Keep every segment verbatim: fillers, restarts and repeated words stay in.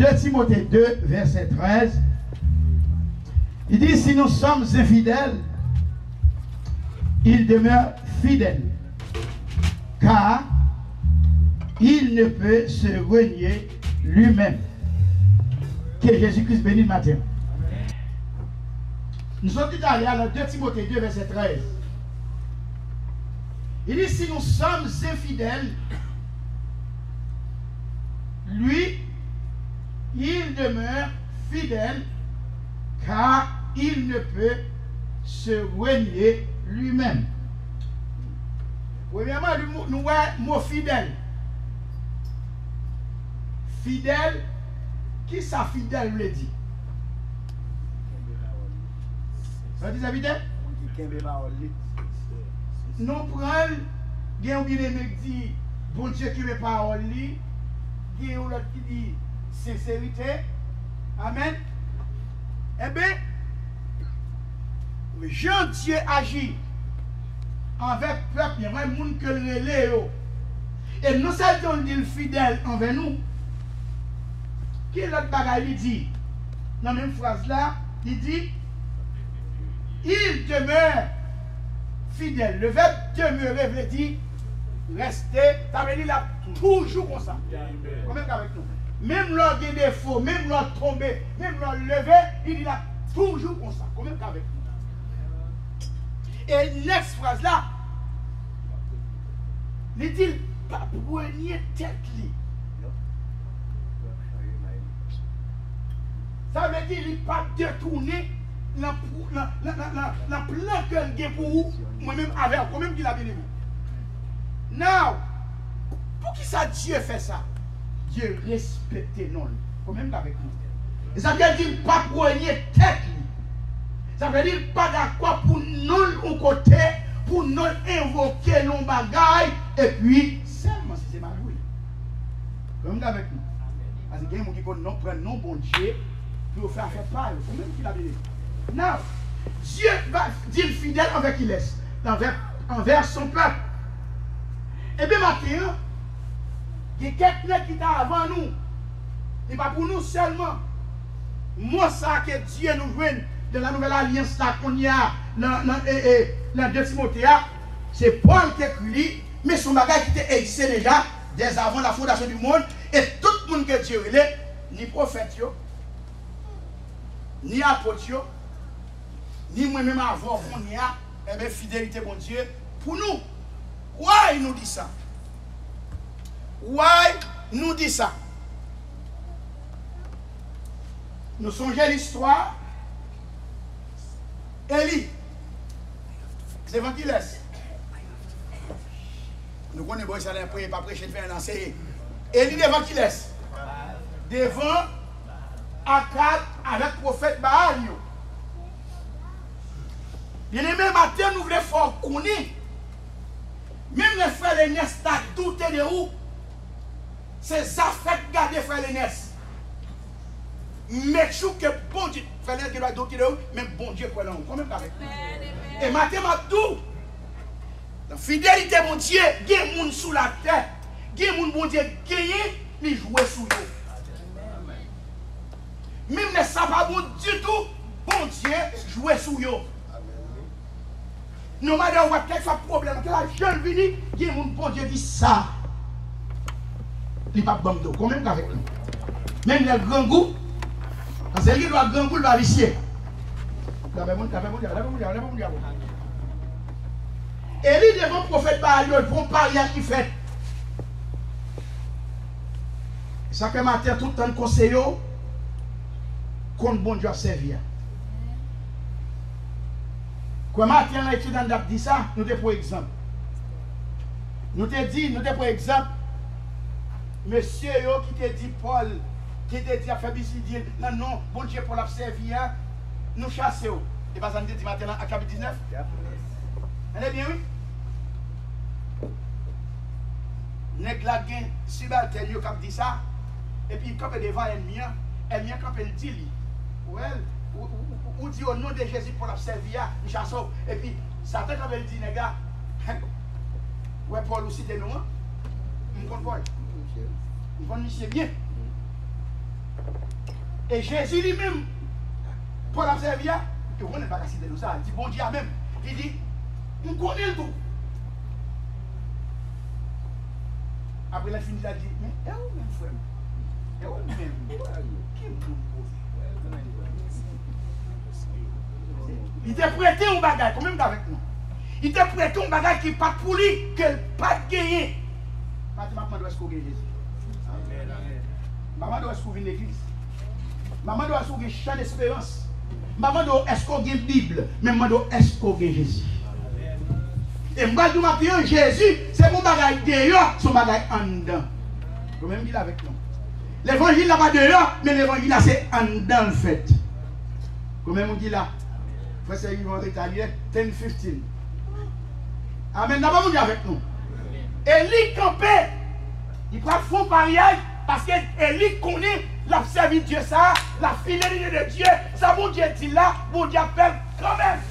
De Timote de, vèsè trèz, li di, si nous sommes infidèles, il demeure fidèle, car il ne peut se renier lui-même. Ke Jezi Kris beni n maten. Nou sot li ale a nan de Timote de, vèsè trèz. Il dit, si nous sommes infidèles, lui, il demeure fidèle, car il ne peut se renier lui-même. Premyèman, nou, nou wè mo fidèl. Fidèl, kisa fidèl vle di? Sa di sèvitè? Moun ki kenbe pawòl li. Nou pran l, gen yon byeneme ki di, Bondye kenbe pawòl li, gen yon lòt ki di, senserite. Amèn. Enben, jan Dye aji anvè pèp li, anvè moun ke l rele yo, e non sèlman li di l fidèl anvè nou, ki lòt bagay li di nan menm fraz la? Li di, il demeure fidèle. Le verbe demeurer vle di reste. Sa vle di l ap toujou konsa. Konbyen k avèk nou? Menm lè w gen defo, menm lè w tonbe, menm lè w leve, li di l ap toujou konsa. Konbyen k avèk nou? E next fraz la, li di l p ap renye tèt li. Sa vle di li p ap detounen nan, nan, nan, nan, nan plan ke l gen pou ou, mwen menm avè w, konbyen ki la, byeneme? Now, poukisa Dye fè sa? Dye respekte non l. Konbyen k avèk nou? E sa vle di l p ap renye tèt li. Sa vle di l pa dakò pou non l yon kote, pou non l envoke nan yon bagay, epi sèlman si se mari w. Konbyen k avèk nou? Paske gen moun ki konn non, pran non Bondye pou yo fè afè pa yo. Konbyen ki la, byeneme? Now, Dye va di l fidèl anvè kilès? Anvè, anvè son pèp. Ebyen, maten an, gen kèk nèg ki ta avan nou. Li pa pou nou sèlman. Mo sa ke Dye nou jwenn nan la nouvèl alyans la kounye a, nan, nan, e, e, nan de Timote a, se Pòl ki ekri li, men se yon bagay ki te egziste deja, dès avant la fondation du monde, e tout moun ke Dye rele, ni pwofèt yo, ni apot yo, ni mwen menm avè w kounye a, enben, fidelite Bondye pou nou. Why nou di sa? Why nou di sa? Nou sonje listwa Eli. Devan kilès? Nou konnen bò sa lè preye pa preche, fè l anseye. Eli devan kilès? Devan Akab avèk pwofèt Baal yo. Byeneme, maten nou vle fè w konnen, menm lè frè Lenès ta doute de ou, se zafè k gade frè Lenès. Make sure ke Bondye, frè Lenès gen dwa doute de ou, men Bondye kwè nan ou. Konbyen k avèk mwen? E maten m ap di w, nan fidelite Bondye, gen moun sou latè, gen moun Bondye genyen, li jwe sou yo. Menm lè sa pa bon ditou, Bondye jwe sou yo. No matter what, kèlkeswa pwoblèm, kèlkeswa jan l vini, gen moun Bondye di sa, li p ap ban m do. Konbyen k avèk nou? Menm lè l grangou, paske li gen dwa grangou, l pa visye. Lapè moun, lapè moun, lapè moun, lapè moun. Eli devan pwofèt Baal yo, bon paryaj ki fèt. Sa fè maten tout tan n konseye w, konn Bondye w ap sèvi a. Kwè maten nan etid an n t ap di sa, nou te pran egzanp. Nou te di, nou te pran egzanp mesye yo ki te di Pòl, ki te di ap fè biznis, di nan non Bondye Pòl ap sèvi a, nou chase w. E pa sa n te di maten nan Ak chapit diznèf? Tande byen, wi. Nèg la gen sibaltèn yo k ap di sa, epi l kanpe devan ènmi an, ènmi an kanpe, l di li, ou wè l, ou, ou, ou, ou di o non de Jezi Pòl ap sèvi a, m chase w. Epi Satan kanpe, l di nèg la, ou wè Pòl ou site non an? M konn Pòl. M konn misye byen. E Jezi li menm, Pòl ap sèvi a, ke w konnen l pa ka site non sa, li di Bondye a menm. Li di, m konnen l tou. Apre lè l fin di sa, li di, men, e ou menm, frè m? E ou menm? Ki moun ou ye? Li te prete yon bagay, konbyen moun k avèk mwen? Li te prete yon bagay ki pa t pou li, ke l pa t genyen. Maten, m ap mande w èske w gen Jezi. M pa mande w èske w vin legliz. M pa mande w èske w gen chan desperans. M pa mande w èske w gen Bib, men m mande w èske w gen Jezi. E m pral di w maten an, Jezi, se pa yon bagay deyò, se yon bagay anndan. Konbyen moun ki la avèk mwen? Levanjil la pa deyò, men levanjil la se anndan l fèt. Konbyen moun ki la? Frè Sègi, yon reta li ye, ten fifteen. Amèn. N ap Bondye avèk nou. Eli kanpe. Li pral fè yon paryaj, paske Eli konnen l ap sèvi Dye sa a, l ap fidelite de Dye. Sa Bondye di la, Bondye ap fè l kanmenm.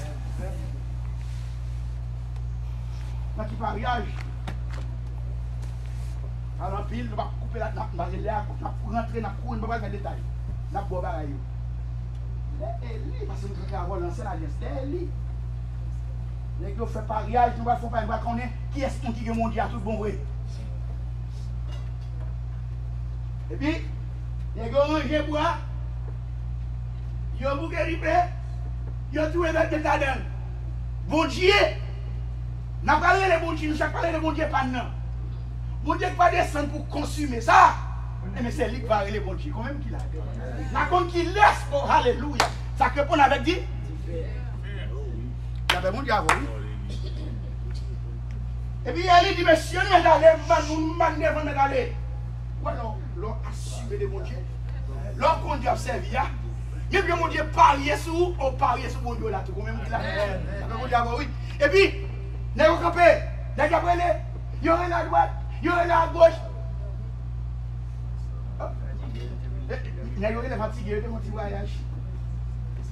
Nan ki paryaj? Pale anpil, nou p ap koupe la, n ap, n ap, lè a, n ap rantre, n ap kouri, n pa pral fè detay. N ap ba w bagay yo. Lè Eli, paske nou te travay nan ansyen alyans, lè Eli, nèg yo fè paryaj, nou pral fè yon paryaj, nou pral konnen kiyès moun ki gen Bondye a tout bon vre. Epi, nèg yo ranje bwa, yo bouke dife, yo touye bèt met ladan l. Bondye, n ap pral rele Bondye, nou chak pral rele Bondye pa n nan. Bondye k va desann pou konsime sa. Enben, se li k va rele Bondye. Konbyen moun ki la? N a konn kilès, o alelouya. Sa k reponn avèk di? Lapè Bondye avè w, wi. Epi Eli di, mesye, nou mèt ale, m bann nou, m bann devan, mèt ale. Wè, lè w, lè w asime de Bondye, lè w konn Dye ap sèvi a, menm jan Bondye parye sou ou, ou parye sou Bondye w la tou. Konbyen moun ki la? Lapè Bondye avè w, wi. Epi, nèg yo kanpe, nèg yo ap rele, yo rele adwat, yo rele agoch. Nèg yo genlè fatige, yo te fè yon ti vwayaj.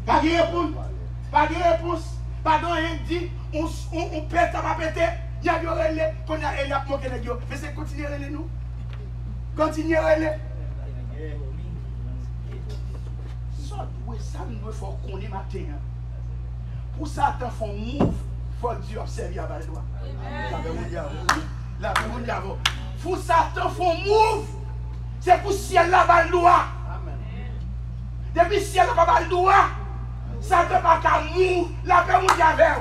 Pa gen repons. Pa gen repons. Pa gen anyen k di. On, on, on peta pa pete. Nèg yo rele. Kounye a, Eli ap moke nèg yo. Mesye, kontinye rele nou. Kontinye rele. Sa w dwe, sa m dwe fè w konnen maten an. Pou Satan fè yon move, fò Dye ap sèvi a bal dwa. Lapè Bondye avè w. Lapè Bondye avè w. Pou Satan fè yon move, se pou syèl la bal dwa. Depi syèl la pa bal dwa, Satan pa ka move. Lapè Bondye avè w.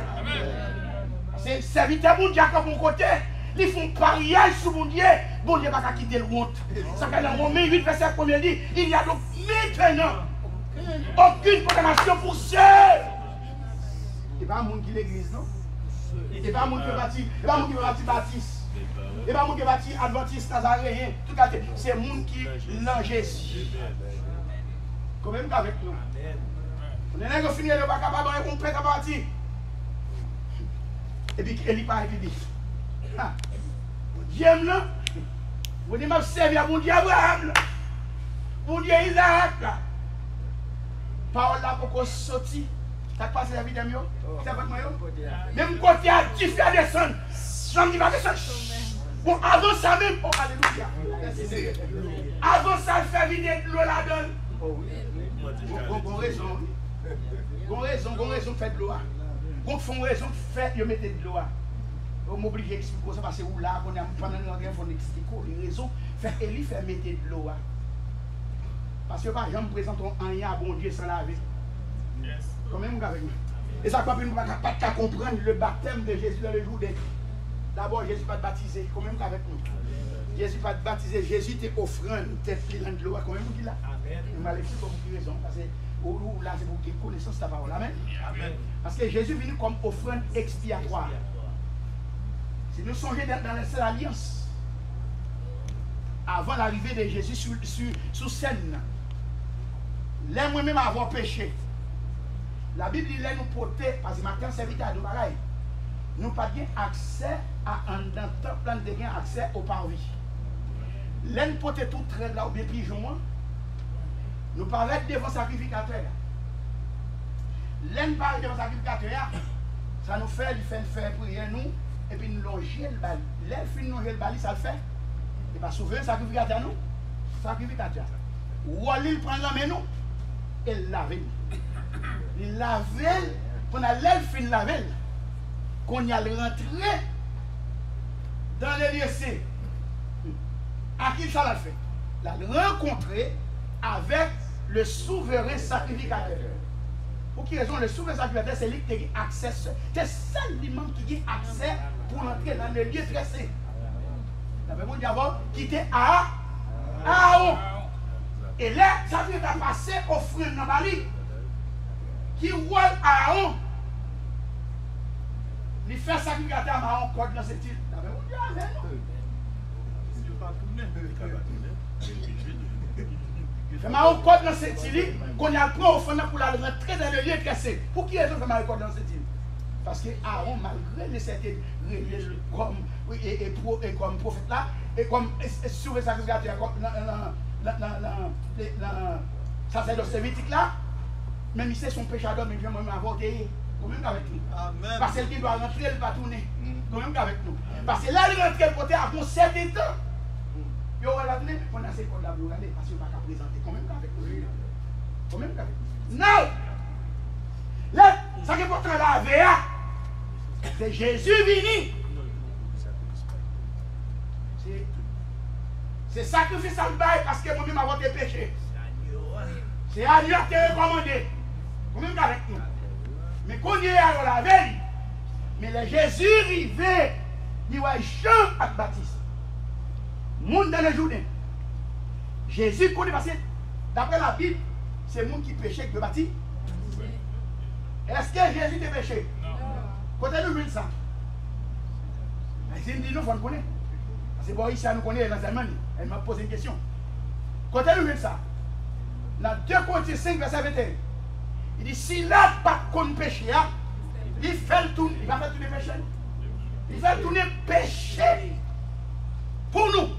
Se sèvitè Bondye a kanpe yon kote, li fè yon paryaj sou Bondye, Bondye pa ka kite l wont. Sa fè nan Women uit vèsè premye di, il y a donc maintenant aucune condamnation pour ceux. E pa moun ki legliz, non. E pa moun ki pati, e pa moun ki pati batis. E pa moun ki pati advantis, nazareyen, tout kalite. Se moun ki nan Jezi. Konbyen moun k avèk nou? Konnen nèg yo fin rele yo pa kapab, yon pèt ap pati. Epi Eli pa epi di, ha, Bondye m lan, Bondye m ap sèvi a, Bondye Abraram lan, Bondye Izarak la. Pawòl la poko soti. Sa k pase, sèvitè m yo? Sèvant mwen yo? Menm kote a, dife a desann. Zanmi pa desann. Bon, avan sa menm, o alelouya. Mèsi Seyè. Avan sa, l fè vide dlo ladan l. Gon, gon, gon rezon, wi. Gon rezon, gon rezon k fè dlo a. Gon fon rezon k fè yo mete dlo a. Yo, m oblije eksplike w sa, paske ou la, kounye a, pandan nou gen fon eksplike w, li rezon fè Eli fè mete dlo a. Paske yo pa janm prezante w anyen a Bondye san lave. Konbyen moun k avèk mwen? E sa k fè anpil moun pa ka, pa t ka konprann le baptême de Jésus dans le Jourdain. Dabò, Jezi pa t batize. Konbyen moun k avèk mwen? Jezi pa t batize. Jezi te ofrann tèt li nan dlo a. Konbyen moun ki la? Mwen al eksplike w pou ki rezon. Paske ou, ou la, se pou w gen konesans la pawòl. Amèn. Paske Jezi vini kòm ofrann ekspiyatwa. Si nou sonje dan, dan lensèl alyans, avan larive de Jezi sou, sou, sou sèn nan, lè mwen menm avè w peche, Labib di lè nou pote, paske maten an sèvitè a di yon bagay, nou pa t gen aksè a anndan tanp lan, nou te gen aksè o parvis. Lè n pote tout règ la oubyen pijon an, nou parèt devan sakrifikatè a. Lè n parèt devan sakrifikatè a, sa nou fè, li fè n fè priyè nou, epi n lonje l ba li. Lè l fin lonje l ba li, sa l fè? E pa souvren sakrifikatè a non. Sakrifikatè a. Wòl li, l pran l nan men nou e l lave l. Li lave l, kounye a lè l fin lave l, kounye a l rantre dans le lieu saint. A ki sa l al fè? L al rankontre avèk le souveren sakrifikatè. Pou ki rezon? Le souveren sakrifikatè, se li ki te gen aksè, se sèl li menm ki gen aksè pou l antre nan le lieu très saint. Dapre Bondye avè w, ki te a Aawon. E lè sakrifikatè a pase ofrann nan ba li, ki wòl Aawon? Li fè sakrifikatè a mare yon kòd nan senti l. Dapre Bondye avè nou. Fè mare yon kòd nan senti li, kounye a l pran ofrann nan pou l al rantre dans le lieu très saint. Pou ki rezon l fè mare kòd nan senti l? Paske Aawon, malgre li sèten rele l kòm, e, e, e, pwo-, e kòm pwofèt la, e kòm, e, e, souveren sakrifikatè a, kòm nan, nan, nan, nan, nan, nan sasèdòs levitik la, men misye se yon pechadò, menm jan mwen menm avè w te ye. Ou menm k avèk nou. Amèn. Paske l gen dwa rantre, l pa tounen. Mm. Ou menm k avèk nou. Paske lè l rantre, l pote apre yon sèten tan. Mm. Yo wè l pa tounen, kounye a se kòd la pou yo gade, paske yo pa ka prezante. Ou menm k avèk nou. Ou menm k avèk nou. Non! Lè, sa ki enpòtan lave a, se Jezi vini. Se, se sakrifis sa l bay, paske mwen menm avè w te peche. Se agno a ki te rekòmande. Ou menm k avèk nou. Men kounye a, yo lave li. Men lè Jezi rive, li wè Jan ap batize. Moun dans le Jouden. Jezi konnen, paske, dapre Labib, se moun ki peche ki dwe bati-. Èske Jezi te peche? Kote nou jwenn sa? Ayisyen di nou, fò n konnen. Paske bò isi a nou konnen, e nan zèlman li. E m ap poze yon kesyon. Kote nou jwenn sa? Nan de Korentyen senk, vèsè venteyen. Li di, sila pa t konn peche a, li fè l tounen, li pa fè l tounen peche, non. Li fè l tounen peche pou nou.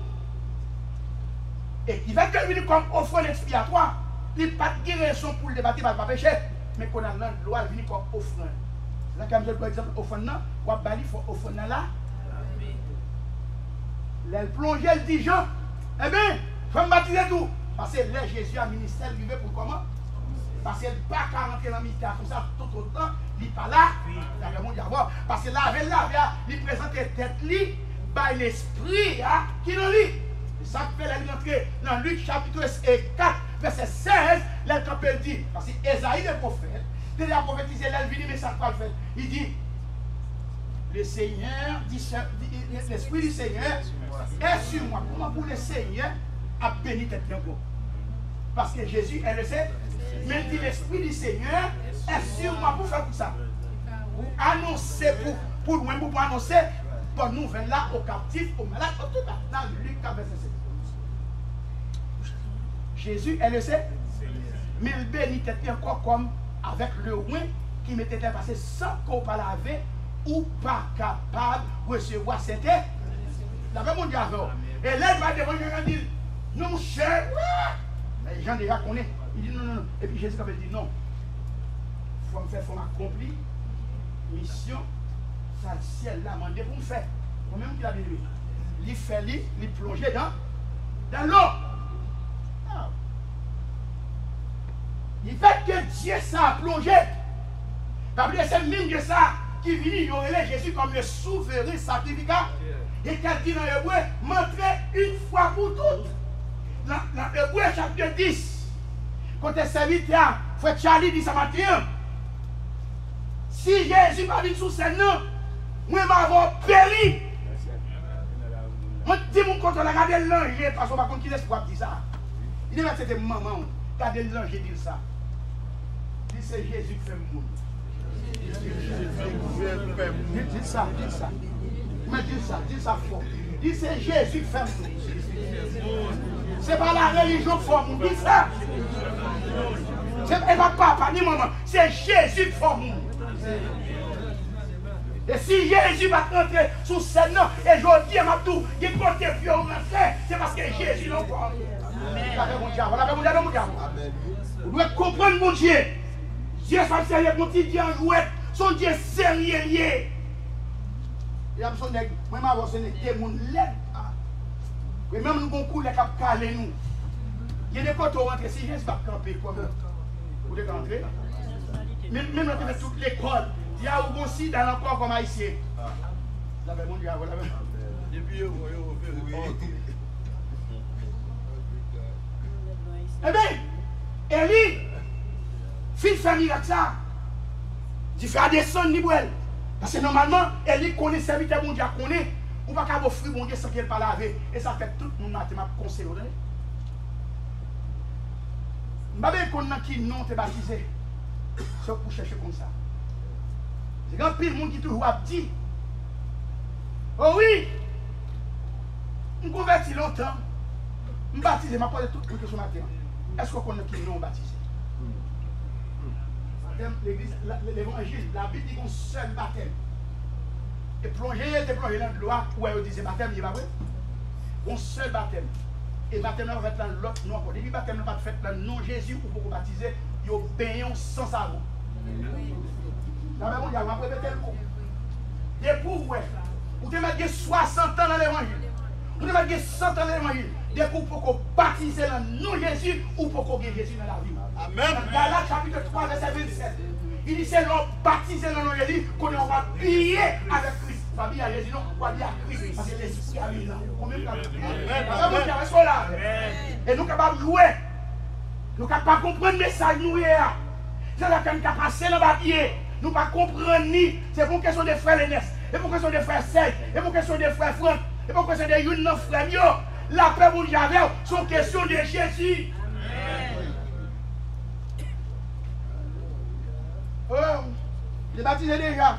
E ki fè ke l vini kòm ofrann ekspiyatwa, li pa t gen rezon pou l te batize, pa l pa peche. Men kounye a nan lwa, l vini kòm ofrann. Se sa k fè m sot pran egzanp ofrann nan, w ap ba li, fò ofrann nan la. Lè l plonje, l di Jan, enben, fè m batize tou. Paske lè Jezi a, ministè l rive pou l kòman? Paske l pa ka rantre nan ministè a konsa toutotan li pa la. Dapre Bondye avè w. Paske lave l lave a, li prezante tèt li bay Lespri a ki nan li. Se sa k fè lè li rantre nan Lik chapit kat, vèsè sèz, lè l kanpe, l di, paske Ezayi te pwofèt, te deja pwofetize lè l vini, men sa k pral fèt. Li di, le Seigneur, di, di, L'Esprit du Seigneur est sur moi. Kòman pou Lesenyè ap beni tèt li ankò? Paske Jezi è le Se-, men l di, L'Esprit du Seigneur est sur moi. Pou fè pou sa. Pou anonse, pou, pou lwen, pou, pou anonse bòn nouvèl la o kaptif, o malad, o tout. Nan Lik kat vèsè sèz. Jezi è le Se-, men l beni tèt li ankò kòm avèk le wen ki mete tèt la, paske san ke w pa lave, ou pa kapab resevwa Sentespri. Lapè Bondye avè w. E lè l va devan Jan, Jan di l, non, monchè, men Jan deja konnen. Li di, non, non, non. Epi Jezi kanpe, l di, non. Fò m fè, fò m akonpli misyon sa syèl la mande pou m fè. Ou menm ki la byen. Li fè li, li plonje dan, dan lo. Li fè ke Dye sa a plonje. Pa bliye, se menm Dye sa a ki vini, yo rele Jezi kòm le souveren sakrifikatè. E kè l di nan Ebre, m antre yon fwa pou tout. Nan, nan Ebre chapit dis, kote sèvitè a, frè Charlie di sa maten an, si Jezi pa vin sou sèn nan, mwen m avè w peri. Mwen di moun kote w la, gade l nan je, paske w pa konn kilès pou w ap di sa. Li te mèt se te manman w. Gade l nan je, di l sa. Di se Jezi k fè m moun. Di, di sa, di sa. Men di sa, di sa fò. Di se Jezi k fè m moun. Se pa larelijyon k fè w moun. Di sa. Se, e pa papa ni manman. Se Jezi k fè w moun. E si Jezi pa t rantre sou sèn nan, e jodi a m ap di w, gen kote pou yo rantre, se paske Jezi nan kò w. Lapè Bondye avè w, lapè Bondye avè w, lapè Bondye avè w. Ou dwe konprann Bondye. Dye sa serye, yon ti Dye an jwèt, se yon Dye serye l ye. E ap son nèg, mwen m avè w se nèg de moun lèd. E menm nou gon koulè k ap kale nou. Gen de kote w rantre, si Jezi pa t kanpe kòm ou te ka antre. Menm, menm lè w te fè tout lekòl, di a ou gon sida nan kò w kòm Ayisyen. Lapè Bondye avè w, lapè. Depi yo, yo, yo, Ebyen, Eli fin fè mirak sa. Dife a desann, li bwè l. Paske nòmalman, Eli konnen sèvitè Bondye a konnen ou pa kab ofri Bondye san ke l pa lave. E sa fè tout moun maten m ap konseye w, tande. M pa bezwen konn nan ki non w te batize. Se w pou chèche konn sa. Se gen anpil moun ki toujou ap di, o wi, m konvèti lontan, m batize, m ap poze tout moun kesyon maten an. Èske w konn nan ki non w batize? Batèm, legliz, la, levanjil, Labib di gon sèl batèm. E plonje yo te plonje nan dlo a, ou wè yo di se batèm, li pa vre? Gon sèl batèm. E batèm nan pa fèt nan lòt non ankò. Depi batèm nan pa t fèt nan non Jezi, ou poko batize, yo benyen w san savon. Lapè Bondye a, m ap repete l pou ou. Depi w wè, ou te mèt gen swasant an nan levanjil. Ou te mèt gen san tan nan levanjil. Depi w poko batize nan non Jezi, ou poko gen Jezi nan lavi w. Amèn. Nan Galat chapit twa vèsè vennsèt, li di se lè w batize nan non Jezi, kounye a w ap biye avèk Kris. Ou pa biye a Jezi non, ou pa biye a Kris. Paske Lespri a viv nan ou. Ou menm k ap... Amèn. Sa Bondye a, èske w la? Amèn. E nou kapab jwe. Nou ka pa konprann mesaj nou ye a. Se sa fè n ka pase nan papye. Nou pa konprann li. Se pa yon kesyon de frè Lenès. E pa yon kesyon de frè Sèj. E pa yon kesyon de frè Frank. E pa yon kesyon de youn nan frè m yo. Lapè Bondye avè w. Se yon kesyon de Jezi. Oh, m te batize deja.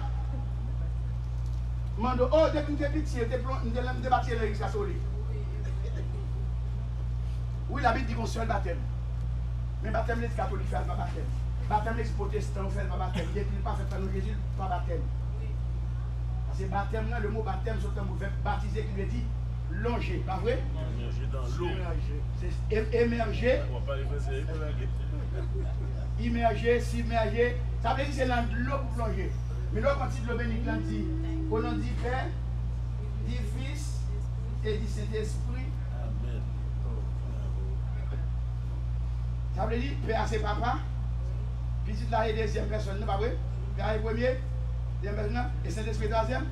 Mande, oh, depi m te piti, m te plon-, m te, m te batize nan legliz katolik. Wi, Labib di gon sèl batèm. Men batèm legliz katolik fè a, l pa batèm. Batèm legliz pwotestan yo fè, l pa batèm. Depi l pa fèt nan non Jezi, l pa batèm. Paske batèm nan, le mo batèm sot nan mo vèb batize ki vle di lonje, pa vre? Immergé dans l'eau. Se e-, emèje. W ap pale fransè, wi, pou anglè. Imèje, sibmèje. Sa vle di se nan dlo pou plonje. Men lè w pran ti dlo beni lan di, o non di Pè, di Fis e di Sentespri. Amèn. Sa vle di, Pè a se Papa, Pitit la se dezyèm pèsòn nan, pa vre? Pè a se premye, dezyèm pèsòn nan, e Sentespri twazyèm.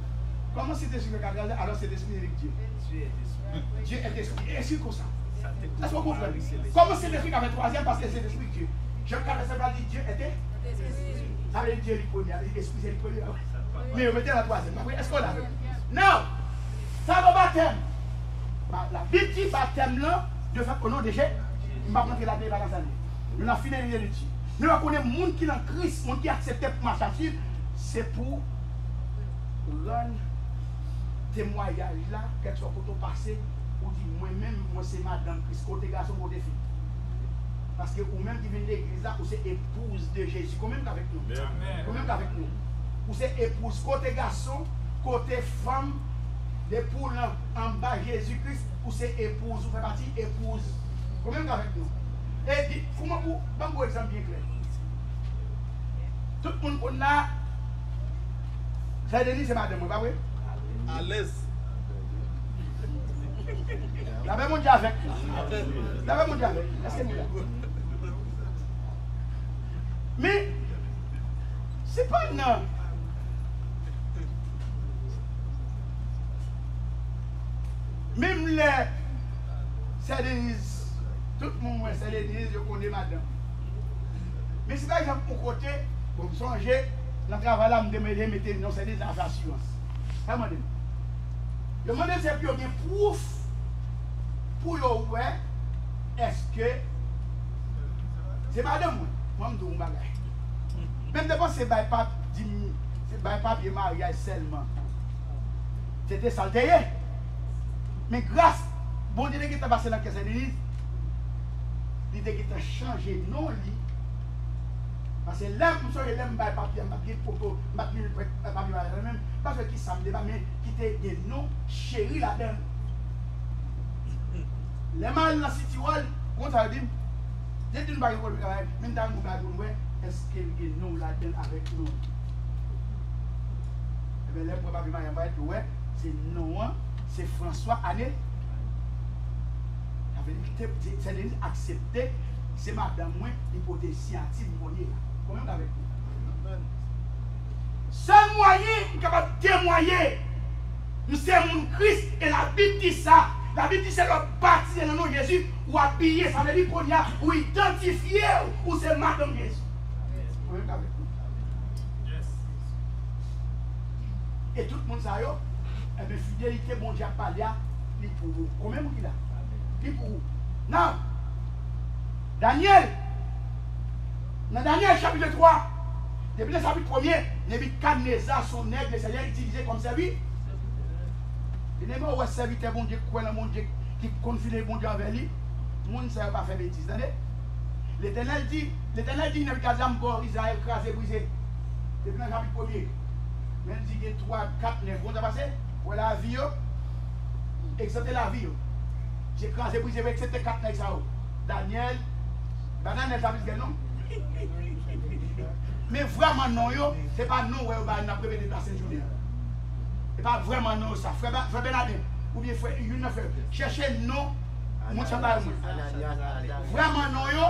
Kòman Sentespri fè ka twazyèm, alò Sentespri se li k Dye? Dieu est esprit. Dieu est esprit. E espri konsa. Èske w konprann? Kòman Sentespri ka fè twazyèm, paske Sentespri Dye? Jan k ka fè sa, pa di Dieu est esprit. Sa vle di Dye li premye, espri se li premye. Men yo mete l an twazyèm. Pa vre? Èske w la avè m? Now, sa nan batèm. Ba-, Labib di batèm lan, de fèt, o non de Je-, m p ap rantre ladan, e pa nan sa l ye. Nou nan fini de Ledi. Nou va konnen moun ki nan Kris, moun ki aksepte pou mache a swiv, se pou rann temwayaj la, kèlkeswa kote w pase, ou di, mwen menm, mwen se madanm Kris, kote gason, kote fi. Paske ou menm ki vin legliz la, ou se epouz de Jezi. Konbyen moun k avèk nou? Amèn. Konbyen moun k avèk nou? Ou se epouz. Kote gason, kote fanm, depi w lan anba Jezi Kris, ou se epouz. Ou fè pati epouz. Konbyen moun k avèk nou? E di, kòman pou, ban m yon egzanp byen klè. Tout moun konn la, Sè Deni se madanm mwen, pa vre? Alèz. Lapè Bondye avèk nou. Lapè Bondye avèk nou. Èske nou la? Men, sepandan, menm lè Sè Deniz, tout moun wè Sè Deniz, yo konnen madanm. Men si pa egzanp, yon kote, bon, m sonje, nan travay la, m te mete, mete non Sè Deniz nan afè asirans. Sa mande m. Yo mande m se pou yo gen pwouf pou yo wè èske se madanm mwen. Mwen, m di w yon bagay. Men m te panse bay pap-, di m, se bay papye maryaj sèlman. Se te sa l te ye. Men gras Bondye te gentan pase nan kè Sè Deniz, li te gentan chanje non li. Paske lè m sonje, lè m bay papye a, m pa t gen foto, m pa t gen papye maryaj la menm, m pa t wè kisa m te bay, men ki te gen non Cheri ladan l. Lè m al nan City World, konn sa yo di m? Yo di m pa gen pwoblèm avè l, men m ta renmen w bay pou n wè èske l gen non w ladan l avèk non l. Ebyen, lè m pran papye maryaj mwen, yo wè, se non an, se François Ané. Sa Te- te- Sè Denis aksepte, se madanm mwen, li pote siyati m konye a. Konbyen moun avèk mwen? Sèl mwayen m kapab temwaye, m se moun Kris, e Labib di sa. Labib di se lè w batize nan non Jezi, ou abiye, sa vle di kounye a, ou idantifye w, ou se madanm Jezi. Konbyen moun avèk mwen? E tout moun sa yo, enben, fidelite Bondye ap pale a, li pou ou. Konbyen moun ki la? Li pou ou. Now, Danyèl, nan Danyèl chapit twa, depi nan chapit premye, Nebikadneza se yon nèg Lesenyè itilize kòm sèvi. Byeneme, ou wè sèvitè Bondye k kwè nan Bondye, ki konn fidèl Bondye anvè li, moun sa yo pa fè betiz, tande. Letènèl di, Letènèl di Nebikadneza, m ba w Izrayèl kraze brize. Depi nan chapit premye. Men l di gen twa, kat, nèf. Ou konn sa pase? Ou wè lavi yo? Egzante lavi yo. Se kraze brize, eksepte kat nèg sa yo. Danyèl, pa Danyèl sa Izrayèl non. Men vrèman non yo, se pa non w wè yo ba n ap repete nan senk jounen an. E pa vrèman non yo sa. Frè Ba- Frè Bènaden, oubyen frè, youn nan frè, chèche non moun sa ba yo mwen. Vrèman non yo,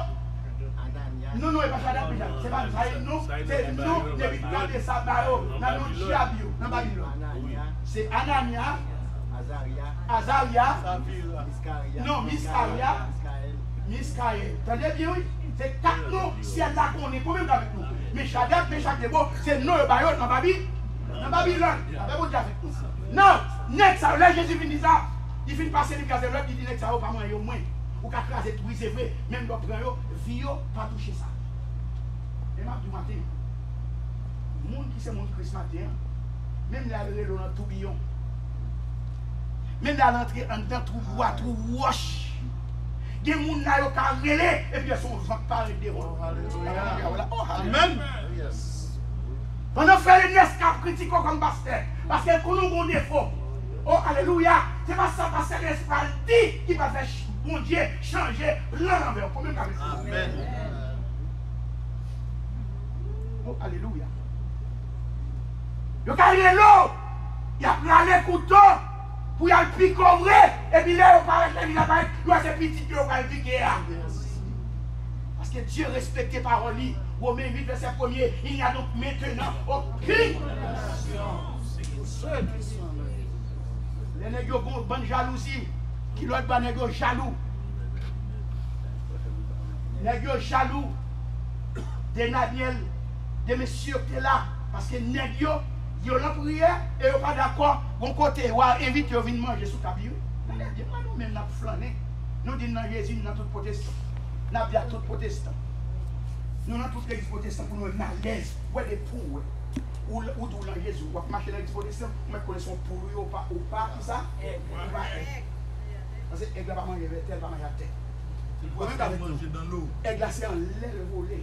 non, non, e pa Chadrak, Mechak, se pa sa, e non, se non Nebikadneza ba yo, nan non dyab yo, nan Babilòn. Se Ananya, Azarya, non, Miskarya, Miskayèl. Tande byen, wi. Se kat non syèl la konnen. Konbyen moun avèk nou? Men Chadrak, Mechak, Ebo, se non yo ba yo nan Babi-, nan Babilòn. Apre Bondye avèk nou. Nan, nèg sa yo, lè Jezi vin di sa, li fin pase, li kraze lòt, li di nèg sa yo pa manyen yo mwen. Ou ka kraze, brize vre, men lè w pran yo, vi yo pa touche sa. E m ap di w maten, moun ki se moun Kris maten an, menm lè al rele w nan toubiyon, menm lè al antre anndan twou bwa, twou wòch, gen moun la yo ka rele, epi se yon van k parèt devan w. Oh, alelouya. Oh, alelouya. Amèn. Pandan frè Ernest ka kritike w kòm pastè, paske l konnen w gen yon defo. Oh, alelouya. Se pa sa pastè Ernest pral di ki pral fè ch- Bondye chanje plan l anvè w. Konbyen moun avèk mwen? Amèn. Oh, alelouya. Yo ka rele w, y ap rale kouto pou y al pike w vre, epi lè yo parèt, lè vin aparèt, yo wè se pitit yo yo pral pike a. Paske Dye respekte pawòl li. Women uit, vèsè premye, il n'y a donc maintenant aucune condamnation. Lè nèg yo gon bann jalouzi, ki lòt bò nèg yo jalou. Nèg yo jalou de Danyèl, de mesye yo ki te la, paske nèg yo, yo lan priyè, e yo pa dakò, gon kote, w a envite yo vin manje sou tab li, wi. Tande byen, mwen nou menm n ap flannen. Nou di n nan Jezi, nou nan tout pwotestan. N ap di ak tout pwotestan. Nou nan tout legliz pwotestan pou nou menm alèz. Wè depi w wè. Ou, ou di w lan Jezi, w ap mache nan legliz pwotestan, ou mèt konnen se yon poul ou ye, ou pa, ou pa, kisa? Ou pa èg. Paske èg la pa manje vètè, l pa manje atè. Ou menm avèk nou. Èg la se anlè l vole.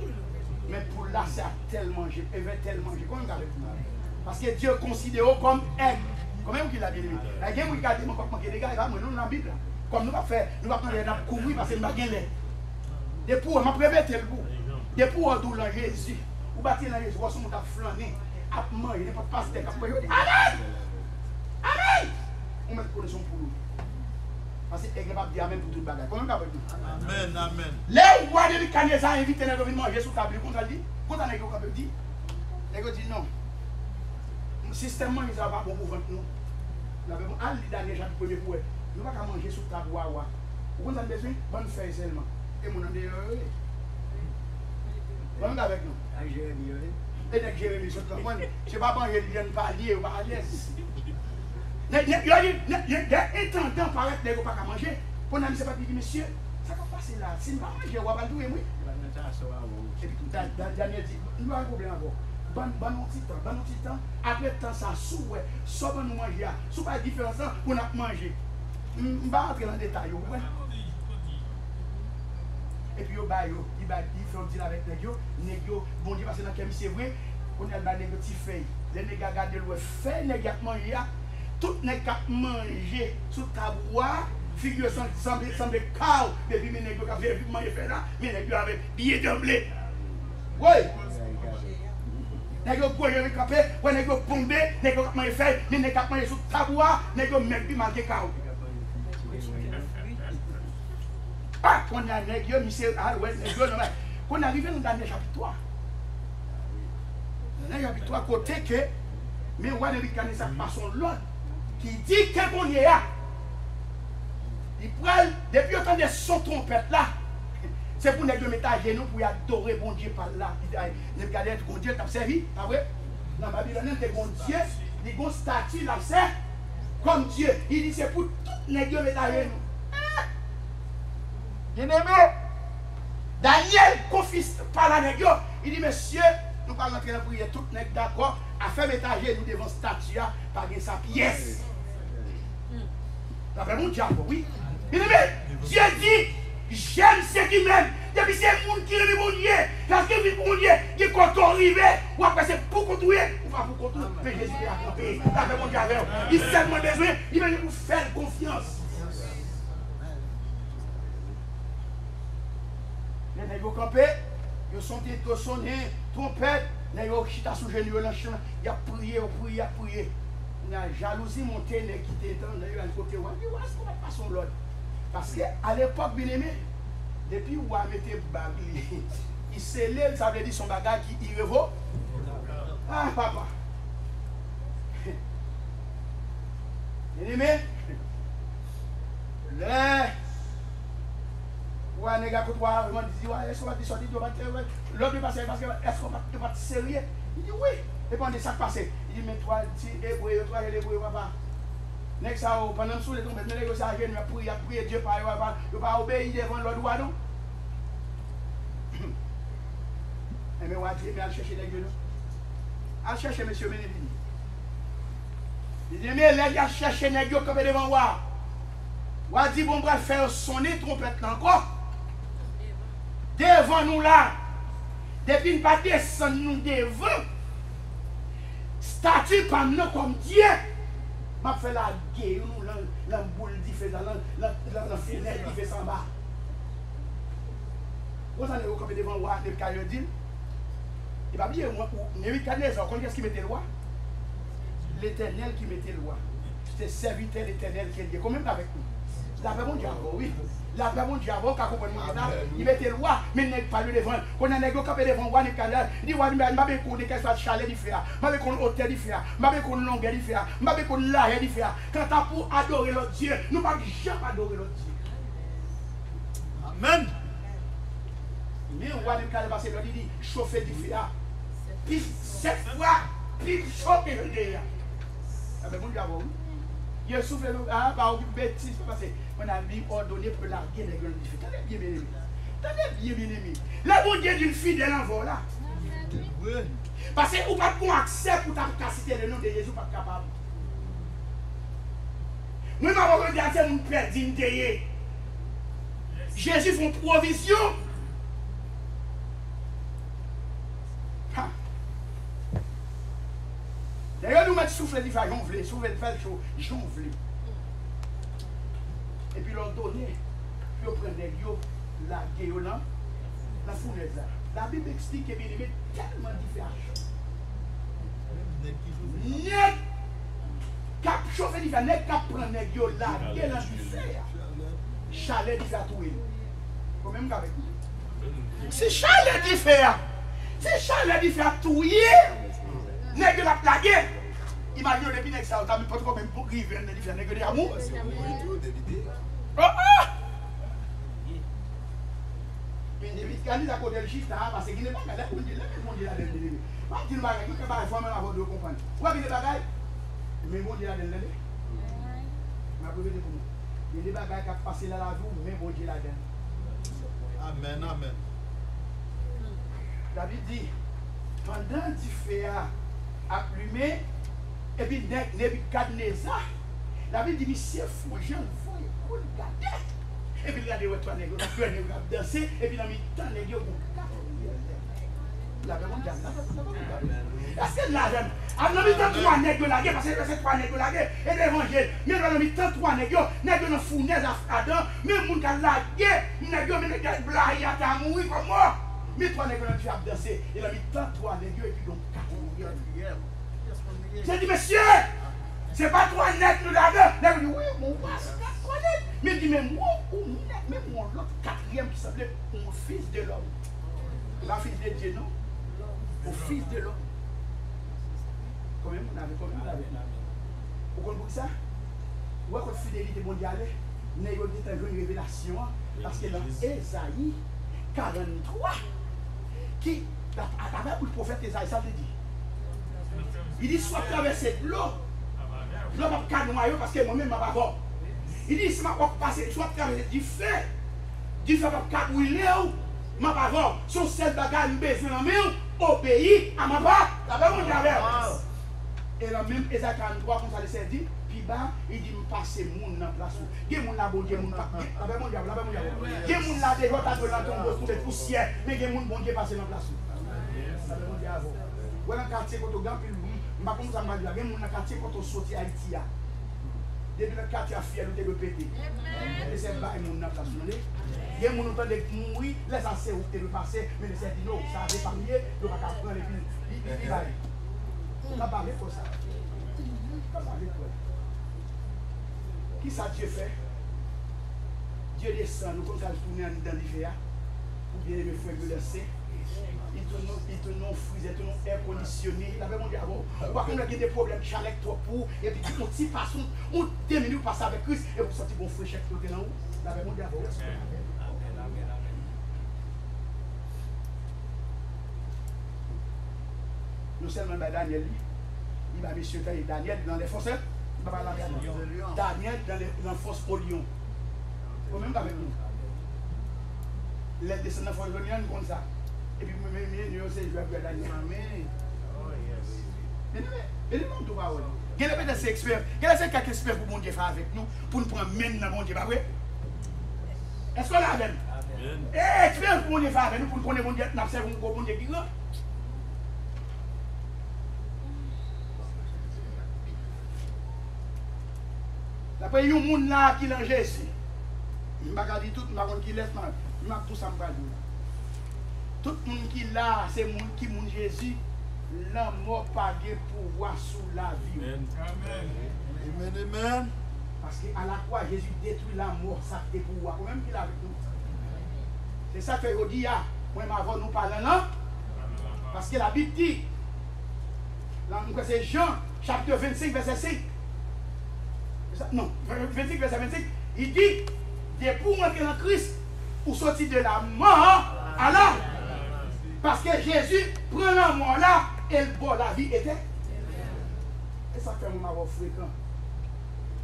Men poul la se atè l manje, e vètè l manje. Konbyen moun avèk nou? Paske Dye konsidere w kòm èg. Konbyen moun ki la, byeneme? Gen moun ki ka di, mwen, kòk manke dega, e pa mwen, non, nan Bib la. Kòm nou p ap fè, nou p ap manje, n ap kouri, paske n pa gen lè. Depi w wè, m ap repete l pou ou. Depi w wè w di w lan Jezi, ou batize lan Jezi, w wè se yon moun k ap flannen, ap manje, nenpòt pastè k ap manje, ou di, "Amèn! Amèn!" Ou mèt konnen se yon poul ou ye. Paske èg la p ap di amèn pou tout bagay. Konbyen moun k ap di? Amèn, amèn. Lè wa Nebikadneza envite nèg yo vin manje sou tab li, konn sa l di? Konn sa nèg yo kanpe di? Nèg yo di, "Non. Sistèm manje sa a pa bon pou vant nou." L ap di, "Al li Danyèl chapit premye pou wè. Nou pa ka manje sou tab wa a." Ou konn sa n bezwen? Ban n fèy sèlman. E moun andeyò yo ye. Ban nou avèk nou. Ak Jeremi yo ye. E nèg Jeremi sot konprann. Se pa manje li jwenn pa li, yo pa alèz. Nèg, nèg, yo di, nèg, nèg, nèg, entandan parèt nèg yo pa ka manje. Pou nan misye pa di, mesye, sa k ap pase la? Si n pa manje, w ap al touye m, wi. Epi Da- Da- Danyèl di, nou pa gen pwoblèm avè w. Ban, ban nou ti tan, ban nou ti tan. Apre tan sa, si w wè, sa w ban nou manje a, si w pa wè diferans lan, pou n ap manje. M, m pa rantre nan detay yo, ou konprann? Epi yo ba yo, li ba, li fè yon dil avèk nèg yo, nèg yo, Bondye pase nan kè misye vre, kounye a l bay nèg yo ti fèy. Lè nèg la gade l wè fèy nèg y ap manje a, tout nèg k ap manje sou tab wa a, figi yo san- sanble, sanble kaw, epi men nèg yo k ap fè manje fèy la, men nèg yo avèk byen danble. Woy! Nèg yo gwo yo kanpe, wè nèg yo bonbe, nèg yo k ap manje fèy, men nèg k ap manje sou tab wa a, nèg yo mèg pi mal ke kaw. Kounye a nèg yo, misye al wè nèg yo nan bagay. Kounye a rive nan Danyèl chapit twa. Nan Danyèl chapit twa, kote ke, men wa Nebikadneza pase yon lòd ki di ke kounye a, li pral, depi yo tande son twonpèt la, se pou nèg yo met ajenou pou y adore Bondye pa l la. Li di, ay, Nebikadneza te gon dye l t ap sèvi, pa vre? Nan Babilòn nan, te gon dye, li gon stati l ap sèvi kòm dye. Li di se pou tout nèg yo met ajenou. Byeneme, Danyèl konfis pale a nèg yo. Li di, mesye, nou pral rantre nan priyè. Tout nèg dakò. Afè met ajenou devan stati a, pa gen sa pyès. Lapè Bondye avè w, wi. Byeneme, Dye di, j'aime ceux qui m'aiment. Depi se moun ki renmen Bondye, paske vin pou Bondye, gen kote w rive, w ap wè se pou kont ou ye, ou pa pou kont ou, men Jezi te kanpe. Lapè Bondye avè w. Li sèlman bezwen, li bezwen pou fè l konfyans. Lè nèg yo kanpe, yo sonde, yo sonnen twonpèt, nèg yo chita sou jenou yo nan chan, y ap priye, yo priye, y ap priye. Kounye a, jalouzi monte, nèg ki te tan, nèg yo al kote wa, di, wa, èske w pa t pase yon lòd? Paske, alepòk, byeneme, depi wa mete bag li, li sele l, sa vle di se yon bagay ki irevo-, ah, papa! Byeneme, lè Wa nèg la kot wa, mwen di, wa, èske w pa t di sa w di, yo pa t, lòt yo pase, paske èske w pa t, yo pa t serye? Li di, wi. Epi mwen di, sa k pase? Li di, men twa, ti Ebre yo, twa jèn Ebre yo, papa. Nèg sa yo, pandan m soule twonpèt, men nèg yo se ajenou, y ap priye, y ap priye Dye pa yo, yo pa, yo pa obeyi devan lòd wa, non. Enben, wa di, enben, al chèche nèg yo, non. Al chèche mesye yo, mennen vini. Li di, men lè y al chèche nèg yo kanpe devan wa. Wa di, bon, m pral fè yo sonnen twonpèt lan ankò. Devan nou la. Depi n pa desann nou devan stati pa m nan kòm Dye, m ap fè lage nou nan, nan boul dife sa, nan, nan, nan, nan finèt dife sa anba. Konsa nèg yo kanpe devan wa Nebkadneza yo di l, e pa bliye, ou, Nebikadneza, ou konn kiyès ki mete l wa? Letènèl ki mete l wa. Se sèvitè Letènèl ke l ye. Konbyen moun avèk nou? Lapè Bondye avè w, wi. Lapè Bondye avè w, ou ka konprann mwen la. Li mete l wa, men nèg pa l yo devan l. Kounye a nèg yo kanpe devan wa Nebkadneza, li di wa, m pa, m pa byen konn kèlkeswa chalè dife a. M pa byen konn otè dife a. M pa byen konn longè dife a. M pa byen konn lajè dife a. Kanta pou adore lòt dye, nou p ap janm adore lòt dye. Amèn. Men wa Nebkadneza pase lòd, li di, chofe dife a. Pi sèt fwa pi cho ke jan l te ye a. Sa fè moun di avè w, wi. Yo soufle nou, a, pa okipe betiz, pa pase. Mwen a li òdone pou lage nèg yo nan dife. Tande byen, byeneme. Tande byen, byeneme. Lè Bondye di l fidèl anvè w la. Paske ou pa t gon aksè pou w ta ka site le non de Jezi, ou pa t kapab. Mwen, m ap rekonèt se moun pèdi m te ye. Jezi fè yon pwovizyon. Ha. Dayè, nou mèt soufle dife a jan w vle, soufle l fè l cho, jan w vle. Epi lòdone pou yo pran nèg yo, lage yo nan, nan founèz la. Labib eksplike, byeneme, tèlman dife a cho. Nèg k ap chofe dife a, nèg k ap pran nèg yo lage nan dife a, chalè dife a touye l. Ou menm k avèk mwen. Si chalè dife a, si chalè dife a touye nèg yo l ap lage, imajine w depi nèg sa yo ta menm potko menm pou rive nan dife a, nèg yo deja mouri. Oh, oh! Men depi Kaliza kote l chita a, paske gen de bagay, lè Bondye, lè men Bondye ladann, byeneme. M ap di nou bagay, tout bagay fò menm avè w dwe konprann. Ou wè gen de bagay, men Bondye ladann, tande. M ap repete pou nou. Gen de bagay k ap pase nan lavi w, men Bondye ladann. Amèn, amèn. Labib di, pandan dife a ap limen, epi nèg Nebikadneza, Labib di misye fou jan l voye kou l gade. Epi l gade, wè twa nèg yo, twa nèg yo ap danse, epi nan mitan nèg yo gon katriyèm nèg. Lapè Bondye avè w, lapè Bondye avè w. Èske l la avè m? A, nan mitan twa nèg yo lage, paske se twa nèg yo lage, e levanjil. Men nan mitan twa nèg yo, nèg yo nan founèz a-, adan, men moun k al lage nèg yo, men nèg yo blayi atè a mouri kòm mò. Men twa nèg yo nan dife ap danse, e nan mitan twa nèg yo, epi gon katriyèm. Jezi di, mesye, se pa twa nèg nou ladan. Nèg yo di, wi, bon, w pa si kat twa nèg. Bib di menm ou, ou nèt, menm yon lòt katriyèm ki sanble yon fils de l'homme. Se pa fils de Dieu, non. Yon fils de l'homme. Konbyen moun avè, konbyen moun avè? Ou konn poukisa? Ou wè kot fidelite Bondye ale? Nèg yo gentan jwenn revelasyon an, paske nan Ezayi karanntrwa, ki, atravè bouch pwofèt Ezayi, sa l te di? Li di, si w ap travèse dlo, dlo p ap ka nwaye w, paske mwen menm m ap avè w. Li di, si w ap pase, si w ap travèse dife, dife p ap ka brile w, m ap avè w. Se yon sèl bagay m bezwen nan men w, obeyi a m apa. Lapè Bondye avè w. E nan menm Ezayi karanntrwa, konsa Lesenyè di, pi ba, li di, m pase moun nan plas ou. Gen moun la, Bondye, moun pa gen. Lapè Bondye avè w, lapè Bondye avè w. Gen moun la, deja w ta dwe nan tonbo, kouvèk pousyè, men gen moun Bondye pase nan plas ou. Lapè Bondye avè w. Wè nan katye kote w gen anpil moun, m pa konn sa m pral di la. Gen moun nan katye kote w soti Ayiti a. Depi nan katye a fyèl ou te dwe pete. Lesenyè bay moun nan plas ou, tande. Gen moun ou tande k mouri, lè sa se ou k te dwe pase, men Lesenyè di non, sa se pa m ye, yo pa ka pran l epi li, li, li bay. Ou ka pale konsa. Ou ka pale konsa. Kisa Dye fè? Dye desann, ou konn sa l tounen anndan dife a? Ou byeneme frè Gilles, se, li tounen, li tounen yon frizè, tounen yon èkondisyone. Lapè Bondye avè w. Ou pa konn lè gen de pwoblèm chalè k twòp pou ou, epi ki yon ti pas, yon, yon de minit ou pase avèk Kris, epi ou santi gon frechè k monte nan ou. Lapè Bondye avè w. Non sèlman l bay Danyèl li, li bay mesye tande Danyèl dans les fossés, li pa bay Danyèl dans les, dans fosse aux lions. Ou menm k avèk nou. Lè l desann nan fòs Jòdani an, nou konn sa. Epi mwen menm, mwen, yo se jwè pou Danyèl. Amèn. Byeneme, byeneme, m tou pawòl. Genlè petèt se ekspè, genlè se kèk ekspè pou Bondye fè avèk nou, pou n pran men n nan Bondye, pa vre? Èske w la avè m? Amèn. E eksperyans pou Bondye fè avè nou, pou n konnen Bondye, n ap sèvi yon gwo Bondye ki gran. Dapre yon moun la ki nan Jezi, m pa ka di tout, m pa konn kilès, m ap di sa m pral di la. Tout moun ki la, se moun ki moun Jezi, lanmò pa gen pouvwa sou lavi w. Amèn. Amèn, amèn. Paske alakwa, Jezi detwi lanmò, sa k te pouvwa. Ou menm ki la avèk nou. Se sa k fè jodi a, mwen m avè w, nou pa nan lan. Paske Labib di, lan, m kwè se Jan, chapit vennsenk, vèsè senk. Non, vennsenk, vèsè vennsenk, li di, depi w antre nan Kris, ou soti de la mort à la. Paske Jezi pran lanmò la e l ba w lavi etè-, e sa k fè mwen m avè w frekan.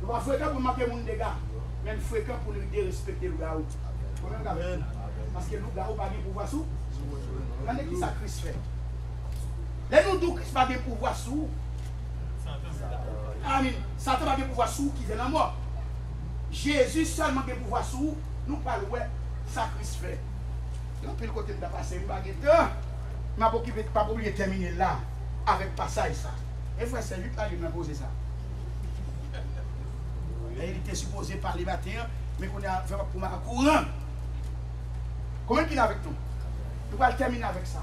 Nou pa frekan pou n manke moun dega, men n frekan pou n derespekte lougawou. Konbyen lougawou? Paske lougawou pa gen pouvwa sou. Tande kisa Kris fè. Lè nou di w Kris pa gen pouvwa sou ou, amen, Satan pa gen pouvwa sou ou ki se lanmò. Jezi sèlman gen pouvwa sou ou. Nou pral wè sa Kris fè. Gen anpil kote m ta pase, m pa gen tan. M ap okipe, m ap oblije tèmine la avèk pasaj sa. E frè, sè, vit lage m nan koze sa. E li te sipoze pale maten an, men kounye a, fè m ap pran kouran. Konbyen ki la avèk nou? Nou pral tèmine avèk sa.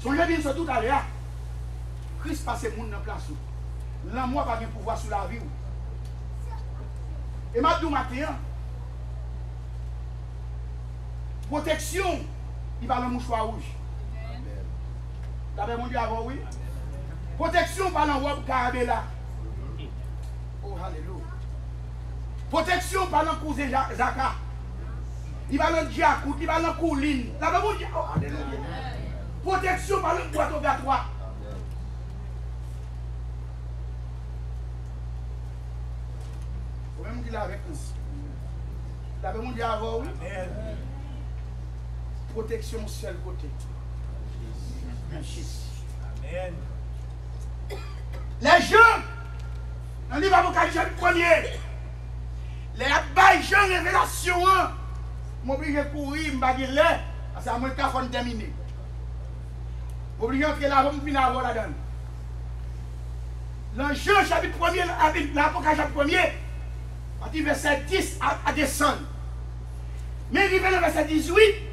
Sonje byen sa toutalè a. Kris pase moun nan plas ou. Lanmò pa gen pouvwa sou lavi w. E m ap di w maten an, pwoteksyon, li pa nan mouchwa wouj. Lapè Bondye avè w, wi. Pwoteksyon pa nan wòb karabela. Oh, alelouya. Pwoteksyon pa nan kouzen Ja-, Zaka. Li pa nan djakout, li pa nan koulin. Lapè Bondye, oh, alelouya. Pwoteksyon pa nan bwat ogatwa. Ou menm ki la avèk nou. Lapè Bondye avè w, wi. Amèn. Pwoteksyon yon sèl kote. Nan Jezi. Amèn. Lè Jan, nan liv Apokalips chapit premye, lè y ap bay Jan revelasyon an, m oblije kouri, m pa gen lè, paske a mwen ka fò n tèmine. M oblije antre la avan m fin avè w ladan l. Nan Jan chapit premye, nan Apokalips chapit premye, pati vèsè dis a, a desann. Men rive nan vèsè dizuit,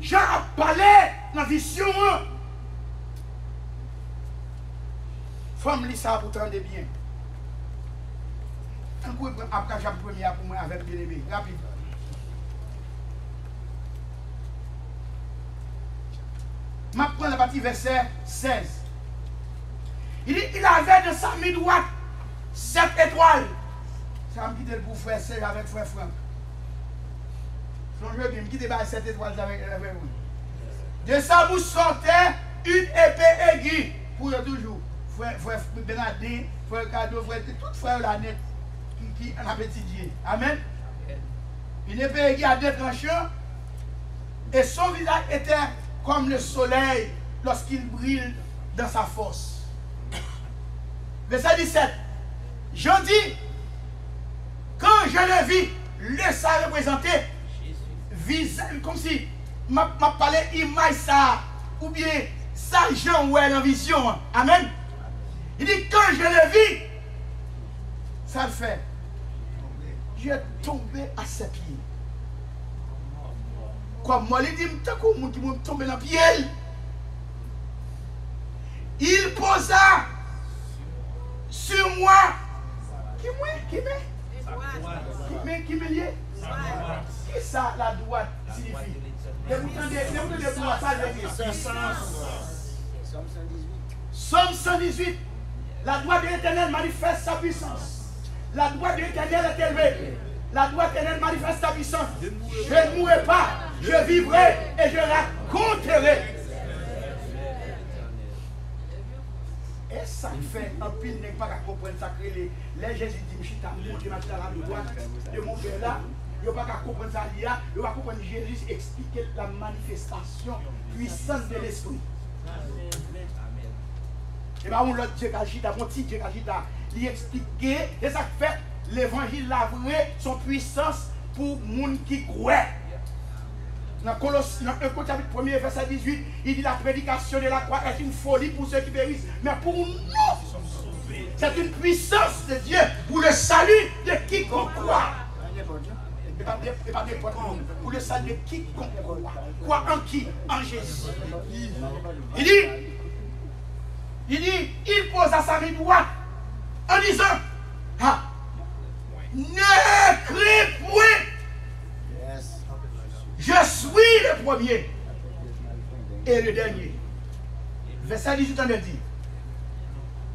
Jan ap pale nan vizyon an. Fò m li sa pou tande byen. Kouri pran aplikasyon premye a pou mwen avèk byeneme. Rapid. M ap pran apati vèsè sèz. Il dit, il avait dans sa main droite sept étoiles. Sa m kite l pou frè Sèj avèk frè Frank. Sonje byen, m kite bay sèt etwal sa avèk, avèk ou. De sa bouche sortait une épée aiguë. Pou yo toujou. Frè, frè Benaden, frè Ricardo, frè, tout frè yo la nèt ki, ki n ap etidye. Amèn. Une épée aiguë à deux tranchants, et son visage était comme le soleil lorsqu'il brille dans sa force. Vèsè disèt. Je dis, quand je le vis, le sa reprezante vizaj, kòmsi m ap, m ap pale imaj sa a, oubyen sa Jan wè nan vizyon an. Amèn. Li di, quand je le vis, sa l fè? Je tombe à ses pieds. Kòm mò, li di m tankou moun ki moun tonbe nan pye l. Il posa sur moi. Ki mwen? Ki men? Ki men? Ki men li ye? Ki sa la droite siyifi? Lè nou tande, lè nou tande droite, sa vle di. Sòm san dizuit. La droite de l'Éternel manifeste sa puissance. La droite de l'Éternel est élevée. La droite de l'Éternel manifeste sa puissance. Je ne mourrai pas, je vivrai et je raconterai. E sa k fè anpil nèg pa ka konprann sa k rele lè Jezi di m chita, m monte, m al chita la droite de mon Père la, yo pa ka konprann sa li a, yo pa konprann Jezi eksplike la manifestation puissante de l'Esprit. E pa yon lòt Dye k al chita, yon ti Dye k al chita. Li eksplike, e sa k fè levanjil la vre, se yon pwisans pou moun ki kwè. Nan Kolos, nan un Korent chapit premye, vèsè dizuit, li di, la prédication de la croix est une folie pour ceux qui périssent, mais pour nous, c'est une puissance de Dieu pour le salut de quiconque croit. E pa de, e pa nenpòt moun. Pour le salut de quiconque croit. Croit en qui? En Jésus. Li di, li di, il posa sa main droite en disant, ah, ne crains point. Je suis le premier et le dernier. Vèsè dizuit an di,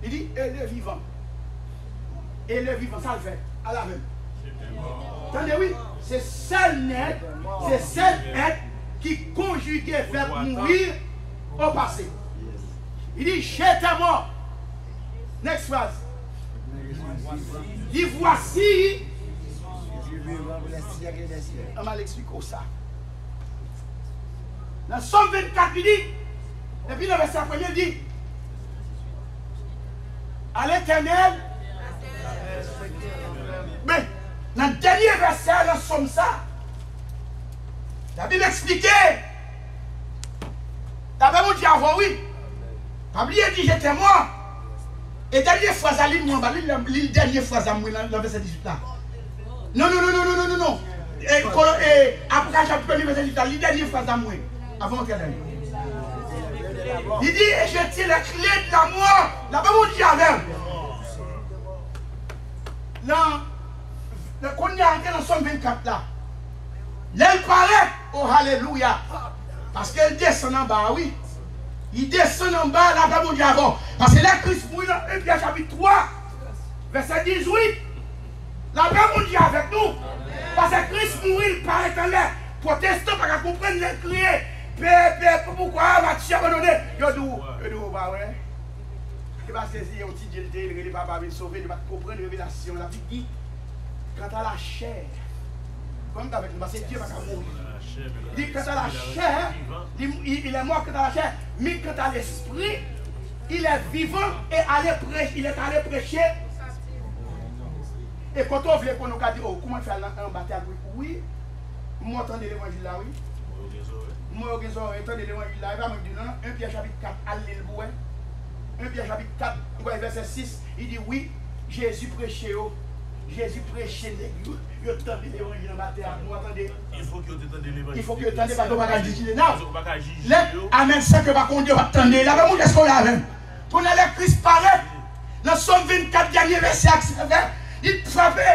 li di, et le vivant. E le vivan, sa l fè? Al avè m. Tande wi, se sèl nèg, se sèl èt ki konjige vèb mourir au passé. Li di, j'étais mort. Next phrase. Li di, voici. An m al eksplike w sa. Nan Sòm vennkat, li di, epi nan vèsè premye, li di, à l'Éternel. Men, nan dènye vèsè a nan Sòm sa, Labib eksplike, lapè Bondye avè w, wi. Pa bliye, di, j'étais mort. E dènye fraz la, li l mwen anba, li l, li l dènye fraz la, mwen, nan, nan vèsè dizuit la. Non, non, non, non, non, non, non, non. E, Kolo-, e, Apokalips chapit premye, vèsè dizuit la, li dènye fraz la, mwen. Avan antre la. Li di, et je tiens les clés de la mort. Lapè Bondye avè m. Nan, nan, kounye a, antre nan Sòm vennkat la. Lè l parèt, o alelouya! Paske l desann anba a, wi. Li desann anba a, lapè Bondye avè w. Paske lè Kris mouri nan un Pyè chapit twa, vèsè dizuit, lapè Bondye avèk nou. Paske Kris mouri, l parèt anlè. Pwotestan pa ka konprann lè l kriye, pè, pè, poukwa Matye abandone? Yo di w, yo di w, ou pa wè? Se paske se yon ti Dye l te ye, l rele papa vin sove l, yo pa t konprann revelasyon. Labib di, quant à la chair, kòm t avèk nou, paske Dye pa ka mouri. Li di, quant à la chair, li, il, il est mort quant à la chair, mais quant à l'esprit, il est vivant et allé prêcher, il est allé prêcher. E kote w vle konnen, ou ka di, o, kouman l fè al nan, anba tè a, wi, wi. Mò tande levanjil la, wi. Mò yo gen zòrèy, tande levanjil la. E pa mwen ki di non, non. Un Pyè chapit kat, al li l pou wè. Un Pyè chapit kat, ou wè vèsè sis, li di, wi, Jezi preche yo. Jezi preche nèg yo. Yo tande levanjil anba tè a. Nou a tande. Il faut que yo te tande levanjil. Il faut que yo tande, paske yo pa ka jije, non. Paske yo pa ka jije yo. Amèn, san ke yo pa konn, yo pa tande. Lapè Bondye, èske w la avè m? Kounye a lè Kris parèt, nan Sòm vennkat, dènye vèsè a, sa fè, li frape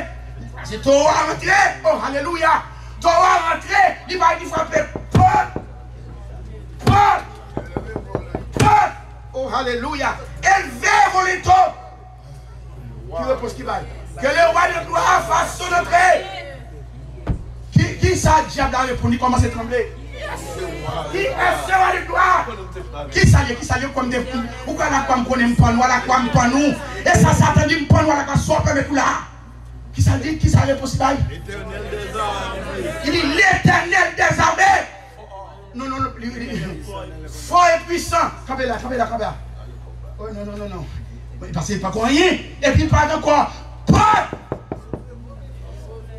Se towo a rantre. Oh, alelouya. Towo a rantre. Li bay di frape. Pòt. Pòt. Pòt. Oh, alelouya. Elve volento. Ki repons ki bay? Que le roi de gloire fasse son entrée. Ki, ki sa dyab la reponn? Li kòmanse tranble. Ki èske roi de gloire? Ki sa l ye? Ki sa l ye? Kòm de ou ka lakwa m konnen m pann ou, a lakwa m pann ou. E sa Satan di m pann ou, a lakwa sa w pèmèt ou la. Ki sa l di? Ki sa repons li bay? Li di, Letènèl dèzame. Non, non, non, li, li, fò e pwisan. Kanpe la, kanpe la, kanpe la. Oh, non, non, non, non. Paske li pako anyen. Epi li pa ankò. Pòt!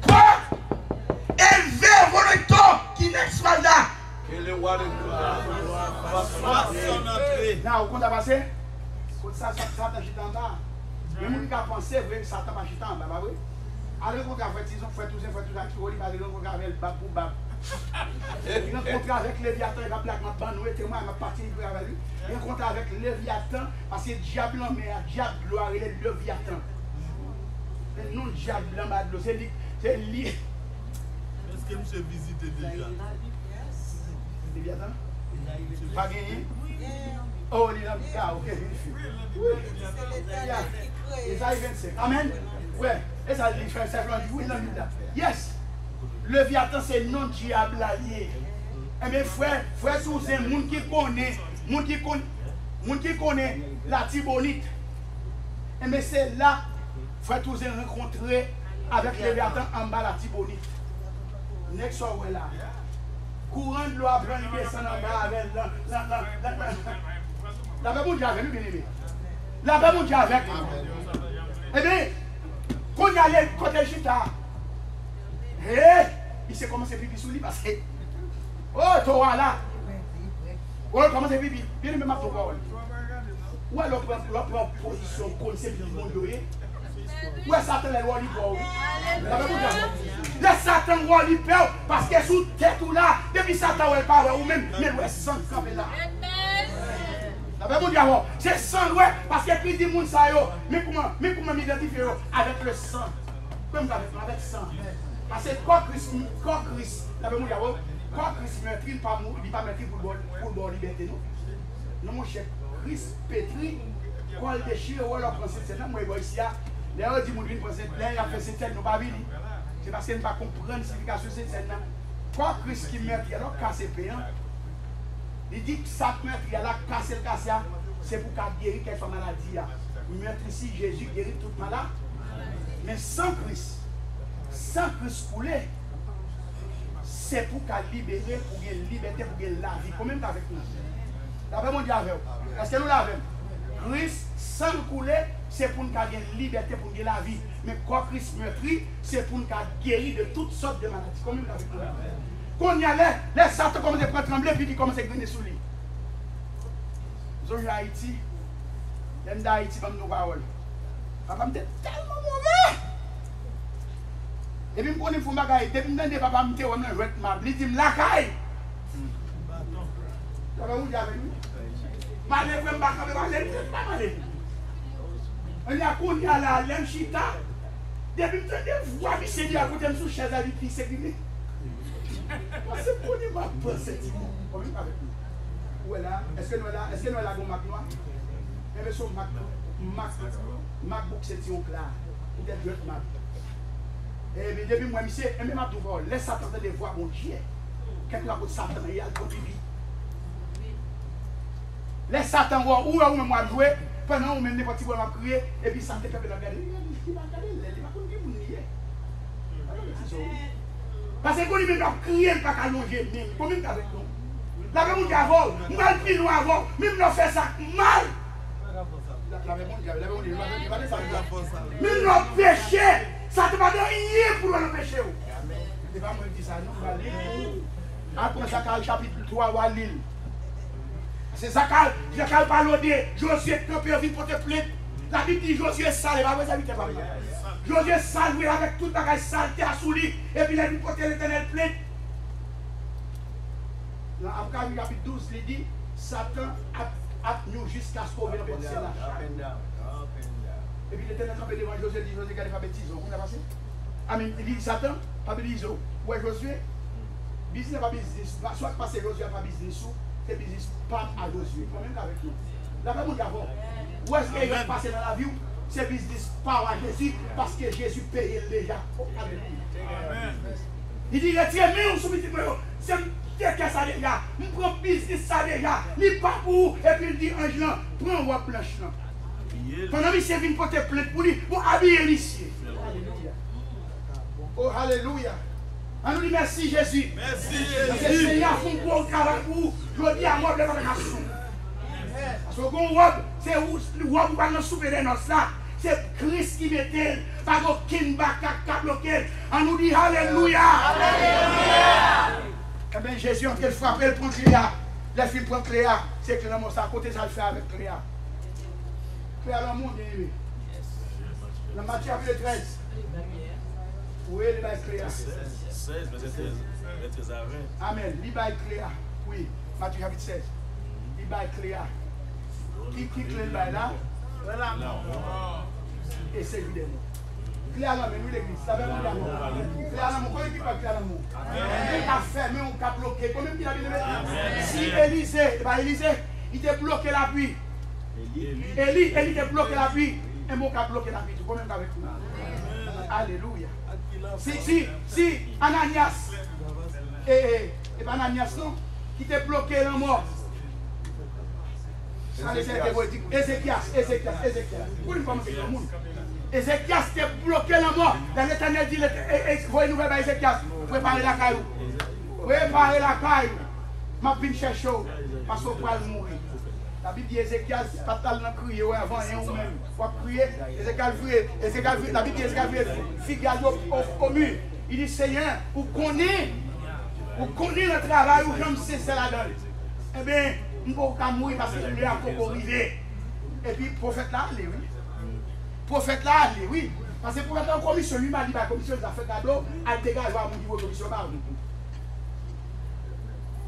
Pòt! Elve volento ki nèk smalda. Que le roi de gloire fasse son entrée. Nan, ou konn sa pase? Kot sa, sa, Satan chita anba. Gen moun ki ka panse vre Satan pa chita anba, pa vre? Al rankontre avèk Tizon, frè Touzen, frè Touzen, ki wè li pale rankontre avè l bab pou bab. Li rankontre avèk Levyatan, e pa blag m ap ban nou, e temwayaj m ap pati pou avè li. Li rankontre avèk Levyatan, paske dyab lanmè a, dyab dlo a, rele Levyatan. Se non dyab anba dlo, se li, se li. Èske misye vizite deja? Levyatan? Pa genyen? Oh, li nan ka, ok, vin fi. Wi. Ya. Ezayi vennsenk. Amèn. Wè, e sa li fè, sa fè, wi, nan Bib la. Yes. Levyatan se non dyab la ye. Enben, frè, frè Touzen, moun ki konnen, moun ki konn, moun ki konnen Latibonit, enben, se la frè Touzen rankontre avèk Levyatan anba Latibonit. Nèg sa w wè la. Kouran dlo a pran li desann anba avè l nan, nan, nan, nan, nan. Lapè Bondye avè nou, byeneme. Lapè Bondye avèk nou. Ebyen, kounye a, lè kote l chita, he, misye kòmanse pipi sou li paske, oh, towo a la. Oh, l kòmanse pipi. Byeneme, m ap di w pawòl. Ou wè lè w pran, lè w pran pozisyon w konn se pi bon yo ye. Ou wè Satan lè l wè w li pè w. Lapè Bondye avè w. Lè Satan wè w li pè w, paske sou tèt ou la, depi Satan wè l pa wè ou menm, men l wè san k kanpe la. Lapè Bondye avè w. Se san l wè, paske Kris di moun sa yo, men kouman, men kouman m idantifye yo, avec le sang. Kòman avèk, avèk san. Paske kò Kris, kò Kris, lapè Bondye avè w, kò Kris mètri, li pa mou, li pa mètri pou l ba w, pou l ba w libète, non. Non, monchè, Kris petri, kò l dechire, wè lè w pran sentsèn nan, mwen bò isi a, lè yo di moun vin pran sentsèn, lè y ap fè sentsèn, nou pa vini. Se paske n pa konprann siyifikasyon sentsèn nan. Kò Kris ki mètri, alò kase pen an, li di sa k mètri a la, kase l kase a, se pou ka geri kèlkeswa maladi a. Mètri si Jezi geri tout maladi. Men san Kris, san Kris koule, se pou ka libere, pou gen libète, pou gen lavi. Konbyen m t avèk nou? Lapè Bondye avè w. Èske nou la avè m? Kris, san l koule, se pou n ka gen libète, pou n gen lavi. Men kò Kris mètri, se pou n ka geri de tout sòt de maladi. Konbyen m t avèk nou? Kounye a, lè, lè Satan kòmanse pran tranble, epi li kòmanse grennen sou li. Sonje Ayiti. Lè m de Ayiti, ban m yon pawòl. Papa m te tèlman move. Epi m konnen m fè yon bagay. Depi m tande papa m te wè m nan jwèt mab, li di m lakay. Papa m di avèk mwen. M ale vre, m pa kanpe, m ale, m pa ale. Kounye a, kounye a la, lè m chita, depi m tande vwa misye di akote m sou chèz la, li pise gine. Paske m konnen m ap pran sentiman. Konbyen avèk nou? Ou wè la? Èske nou wè la? Èske nou wè la gon mak nwa? Enben se yon mak, mak, mak bouk sentiwon kla. Poutèt jwèt mak. Enben depi m wè misye, enben m ap di w pawòl. Lè Satan tande vwa Bondye, kèlkeswa kot Satan ye, al pran pipi. Lè Satan wè w, ou wè ou menm w ap jwe, pandan ou menm nenpòt ti bwè m ap kriye, epi Satan kanpe l ap gade, li pa gade lè, li pa konn ki moun li ye. Paske konn li menm l ap kriye, li pa ka lonje men l. Konbyen m t avèk nou? Lapè Bondye avè w. M pral pi lwen avè w. Menm lè w fè sa k mal. Lapè Bondye, lapè Bondye, lapè Bondye, pa de sa. Menm lè w peche, sa te pa gen anyen pou l wè nan peche w. Se pa mwen ki di sa, non, m pral li pou ou. Al pran Zakari chapit twa, w al li l. Se Zakari, Zakari pale de Jozye kanpe, yo vin pote plent. Labib di Jozye sal, e pa vre, sèvitè pa m nan? Jozye sal, wi, avèk tout bagay salte a sou li. Epi lè l vin pote Letènèl plent, nan Apokalips chapit douz, li di, Satan ap, ap nou jiskaske w vin nan pòt syèl la. Epi Letènèl kanpe devan Jozye, li di Jozye, gade pa betize, ou konn sa pase? Amen. Li di Satan, pa bliye w. Ou wè Jozye? Biznis la pa biznis. Pa, sa k pase Jozye a pa biznis ou. Se biznis pa m a Jozye. Mwen menm avèk nou. Lapè Bondye avè w. Ou wè sa k ap pase nan lavi w? Se biznis pa w a Jezi, paske Jezi peye l deja. Oh, alelouya. Li di, retire men w sou pitit mwen yo. Se m te fè sa deja. M pran biznis sa deja. Li pa pou ou. Epi l di anj lan, pran wòb blanch lan. Pandan misye vin pote plent pou li, bon, abiye misye. Alelouya. Oh, alelouya. Ann nou di mèsi, Jezi. Mèsi, Jezi. Paske Senyè a fè yon gwo travay pou ou. Jodi a, wòb la pa ta ka sou. Paske w gen yon wòb, se ou, wòb ou pral nan soupe dè nòs la. Se Kris ki mete l. Pa gen okenn makak ka bloke l. Ann nou di alelouya. Alelouya. Ebyen, Jezi antre, l frape, l pran kle a. Lè l fin pran kle a, se kle lanmò sa, koute sa l fè avèk kle a. Kle a lanmò, byeneme. Nan Matye chapit trèz. Wi, li bay kle a. Sèz, vèsè trèz, vèsè trèz a ven. Amèn. Li bay kle a. Wi, Matye chapit sèz. Li bay kle a. Ki, ki kle l bay la? Lanmò. E se li dèyè. Kle a nan men nou, legliz. Sa fè moun lanmò. Kle a nan men w. Konnen ki pa kle a nan men w? Ou ka fèmen, ou ka bloke. Konbyen moun ki la byeneme? Si Elize, e pa Elize, li te bloke lapli. Eli, Eli te bloke lapli. Enben ou ka bloke lapli tou. Konbyen moun avèk mwen? Alelouya. Si, si, si Ananyas, e, e, e pa Ananyas non, ki te bloke lanmò. Sa Lesenyè te voye di, Ezekyas, Ezekyas, Ezekyas. Pou li kòmanse granmoun. Ezekyas te bloke lanmò. Lè Letènèl di, Lete-, e, e, voye nouvèl bay Ezekyas, prepare lakay ou. Prepare lakay ou. M ap vin chèche w, paske w pral mouri. Labib di Ezekyas pa t al nan kriye, w anvan anyen ou menm. W ap kriye, Ezekyas vire, Ezekyas vire, Labib di Ezekyas vire figi a l o, o, o mi. Li di, Senyè, ou konnen, ou konnen nan travay ou jan m sensè ladan l. Enben, m poko ka mouri paske lè a poko rive. Epi pwofèt la ale, wi. Pwofèt la ale, wi. Paske pwofèt la yon komisyon, li ba, li bay komisyon zafè kado, al degaje w a moun ki voye komisyon ba ou.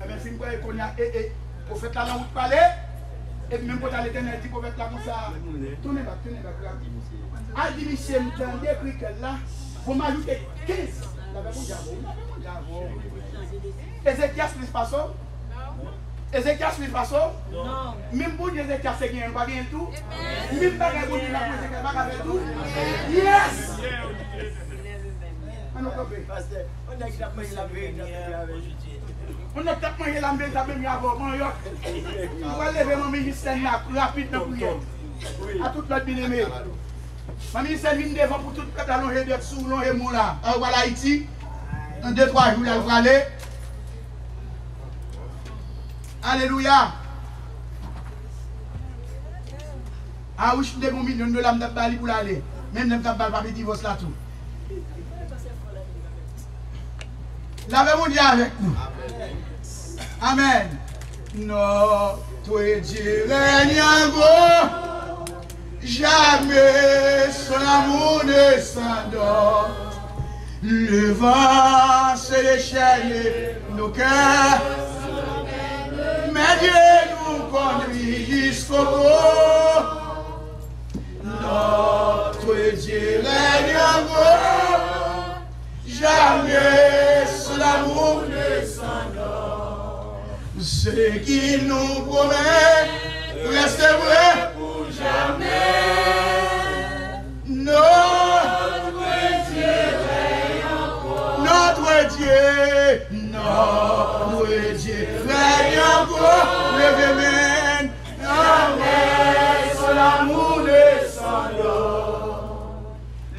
Enben, fin pran e kounye a, e, e, pwofèt la nan wout prale, epi menm kote a Letènèl di pwofèt la konsa, tounen bak, tounen bak, rapid. Al di misye, m tande kri kè l la, bon, m ajoute kenz. Lapè Bondye avè w, lapè Bondye avè w. Ezekyas plis pase w? Ezekyas plis pase w? Non. Menm Bondye Ezekyas te genyen, nou pa genyen l tou? Menm bagay Bondye la pou Ezekyas, pa ka fè tou? Yes! Ann nou kanpe. Pastè, yon nèg ki t ap manje lam veyite ap manje avè Jezi. Yon nèg t ap manje lam veyite ap manje avè w, manyòk. Nou pral leve manmi Jislèn la rapid nan priyè. A tout lòt byeneme. Manmi Jislèn vin devan pou tout pèp la lonje dwèt sou, lonje men w la. A, ou pral Ayiti. Nan de, twa jou, y al prale. Alelouya. A wi, si m te gen yon milyon dola, m t ap ba li pou l ale. Menm lè m t ap ba l papye divòs la tou. Lapè Bondye avèk nou. Amèn. Notre Dieu règne en grand, jamais son amour ne s'endort. Le vent se déchaîne nos cœurs, mais Dieu nous conduit jusqu'au bout. Notre Dieu règne en grand, jamais son amour ne s'endort. Ce qu'il nous promet reste vrai pour jamais. Notre Dieu règne encore. Notre Dieu, notre Dieu règne encore. Levez main. Jamais son amour ne s'endort.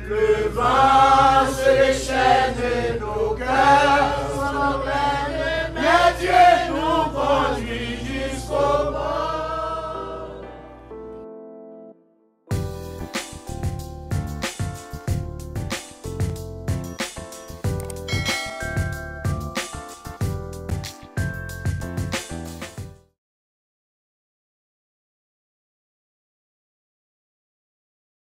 Le vent se déchaîne nos cœurs.